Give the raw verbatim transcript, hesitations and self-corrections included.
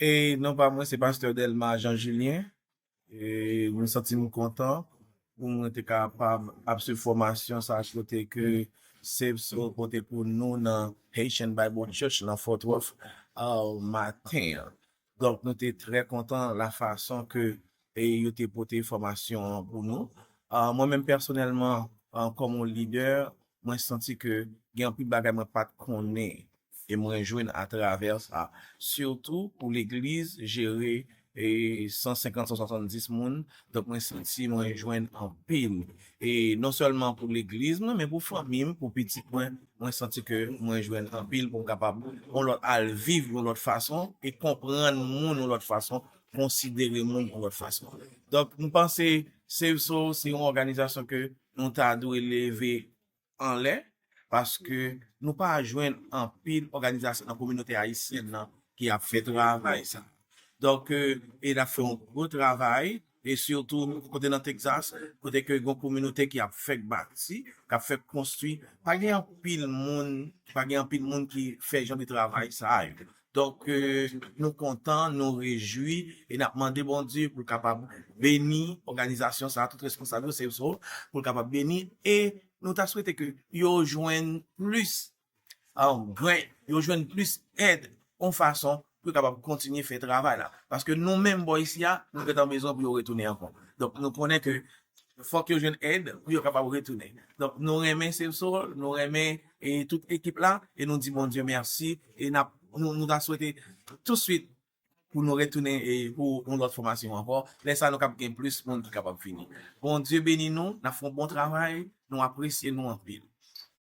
E non pa mwen, se pastè Delma Jean Julien. E mwen santi m kontan pou mwen te kapab ap swiv fòmasyon sa kote ke Save Soul pote pou nou nan Haitian Bible Church nan Fort Worth uh, maten an. Donk nou te trè kontan la fason ke e yo te pote fòmasyon an pou nou. Uh, mwen menm pèsonèlman, uh, kòm yon lidè, mwen santi ke gen anpil bagay mwen pa t konnen e mwen jwenn atravè sa. Sitou pou legliz jere e san senkant, san swasanndis moun, donk mwen santi mwen jwenn anpil. E non sèlman pou legliz mwen, men pou fanmi m, pou pitit mwen, mwen santi ke mwen jwenn anpil pou m kapab yon lòt al viv yon lòt fason e konprann moun yon lòt fason, konsidere moun yon lòt fason. Donk, m panse Save Soul se yon òganizasyon ke nou ta dwe leve anlè, paske nou pa jwenn anpil òganizasyon nan kominote ayisyèn nan ki ap fè travay sa. Donk, e n ap fè yon gwo travay, e sitou kote nan Texas, kote ke gon kominote ki ap fèk bati, k ap fèk konstwi, pa gen anpil moun, pa gen anpil moun ki fè jan de travay sa yo. Donk, nou kontan, nou rejwi, e n ap mande Bondye pou l kapab beni òganizasyon sa, tout responsab yo, se yo, pou l kapab beni, e nou ta swete ke yo jwenn plis um, grant, yo jwenn plis èd yon fason pou yo kapab kontinye fè travay la. Paske nou menm bò isi a, nou gentan bezwen pou yo retounen ankò. Donk nou konnen ke fòk yo jwenn èd pou yo kapab retounen. Donk nou renmen Save Soul, nou renmen e tout ekip la, e nou di Bondye mèsi, e n ap, nou, nou ta swete touswit pou nou retounen e pou yon lòt fòmasyon ankò. Lè sa nou kap gen plis moun ki kapab vini. Bondye beni nou, n ap fè yon bon travay, nou apresye nou anpil.